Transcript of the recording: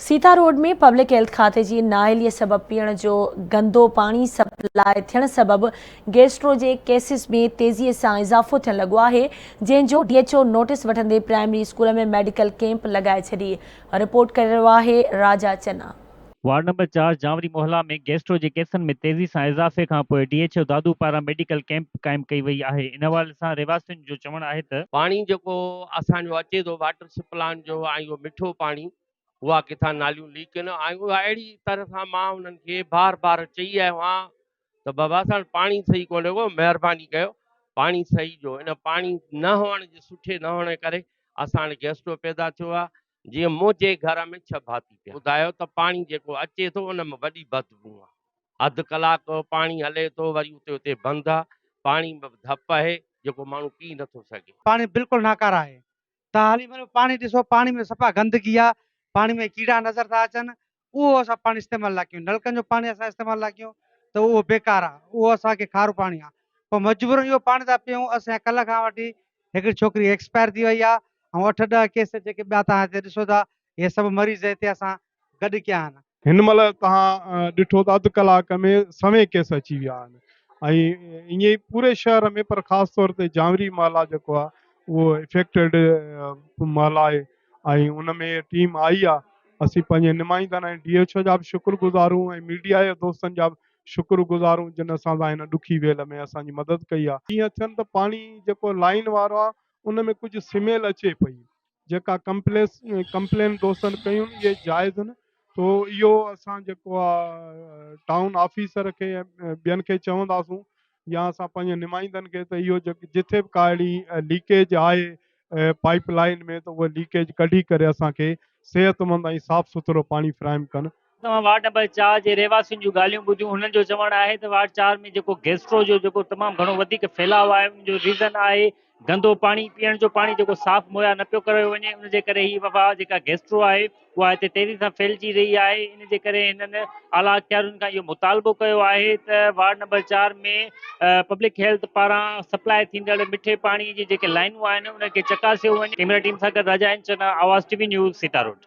Sita road ۾ public health کاتي جي نااهلي سبب پيئڻ جو گندو پاڻي سپلاء ٿيڻ سبب گيسٽرو جي ڪيسز ۾ تيزي سان اضافو ٿيڻ لڳو آهي جنهن جو ڊي ايڇ او نوٽيس وٺندي پرائمري اسڪول ۾ ميڊيڪل ڪيمپ لڳائي ڇڏي رپورٽ ڪري رهيو آهي راجا چنا. وارڊ نمبر چار جانوري محلا ۾ گيسٽرو جي ڪيسن ۾ تيزي سان اضافي کان پوء ڊي ايڇ او دادو پاران ميڊيڪل ڪيمپ قائم ڪئي وئي آهي ان حوالي سان رهواسين جو چوڻ آهي ته. پاڻي جيڪو اسان جو اچي ٿو واٽر سپلان جو ۽ اهو مٺو پاڻي اها ڪٿان ناليون ليڪ نه ۽ اها اهڙي طرح سان مان انهن کي بار بار چئي آيو آهيان ته بابا اسان وٽ پاڻي صحيح ڪونهي ڪو مهرباني ڪيو پاڻي صحيح جو ان پاڻي نه هئڻ جي سٺي نه هئڻ جي ڪري اسان وٽ گيسٽرو پيدا ٿيو آهي جيئن منهنجي گهر ۾ ڇهه ڀاتي پيا ٻڌايو ته پاڻي جيڪو اچي ٿو ان ۾ وڏي بدبو آهي اڌ ڪلاڪ پاڻي هلي ٿو وري اتي اتي بند آهي پاڻي ۾ به ڌپ آهي جيڪو ماڻهو پي نٿو سگهي. پاڻي بلڪل ناڪاره آهي تان هلي وڃو پاڻي ڏسو پاڻي ۾ صفا گندگي آ پاڻي ۾ ڪيڙا نظر ٿا اچن اهو اسان پاڻي استعمال لا ڪيون نلڪن جو پاڻي اسان استعمال لا ڪيون ته اهو بيڪار آ اهو اسان کي کارو پاڻي آ پوء مجبورن اهو پاڻي ٿا پيئون اسان ڪلهه کان وٺي هڪڙي ڇوڪري ايڪسپائر ٿي وئي آ ۽ اٺ ڏهه ڪيس جيڪي ٻيا تان هتي ڏسو ٿا اهي سڀ مريض هتي اسان گڏ ڪيا آهن. هن مهل توهان ڏٺو ته اڌ ڪلاڪ ۾ سوين ڪيس اچي ويا آهن ۽ ائين ئي پوري شهر ۾ پر خاص طور تي جانوري محلا جيڪو آهي اهو افيڪٽيڊ محلا آهي ۽ ان ۾ ٽيم آئي آهي اسين پنهنجي نمائندن ۽ ڊي ايڇ او جا به شڪر گذار آهيون ۽ ميڊيا جي دوستن جا به شڪر گذار آهيون جن اسان سان هن ڏکي ويل ۾ اسان جي مدد ڪئي آهي. ائين ٿين ته پاڻي جيڪو لائين وارو آهي ان ۾ ڪجهه سميل اچي پئي جيڪا ڪمپليس ڪمپلين دوستن ڪيون اهي جائز آهن تو اهو اسان جيڪو آ ٽائون آفيسر کي ٻين کي چونداسون يا اسان پنهنجي نمائندن کي ته اهو جٿي به ڪا اهڙي ليڪيج آهي پائپ لائن ۾ ته اهو ليڪيج ڪڍي ڪري اسان کي صحت مند ۽ صاف سٿرو پاڻي فراهم ڪن. توهان وارڊ نمبر چار جي رهواسين جون ڳالهيون ٻڌيون هنن جو چوڻ آهي ته وارڊ چار ۾ جيڪو گيسٽرو جو جيڪو تمام گهڻو وڌيڪ ڦهلاء آهي ان جو ريزن آهي گندو پاڻي پيئڻ جو پاڻي جيڪو صاف مهيا نه پيو ڪرايو وڃي ان جي ڪري هي وبا جيڪا گيسٽرو آهي اها هتي تيزي سان ڦهلجي رهي آهي ان جي ڪري هنن اعليٰ اختيارين کان اهو مطالبو ڪيو آهي ته وارڊ نمبر چار ۾ پبلڪ هيلٿ پاران سپلاء ٿيندڙ مٺي پاڻي جي جيڪي لائنون آهن انهن کي چڪاسيو وڃي. ڪيمرا ٽيم سان گڏ Raja N Channa, Awaz T V news, Sita road.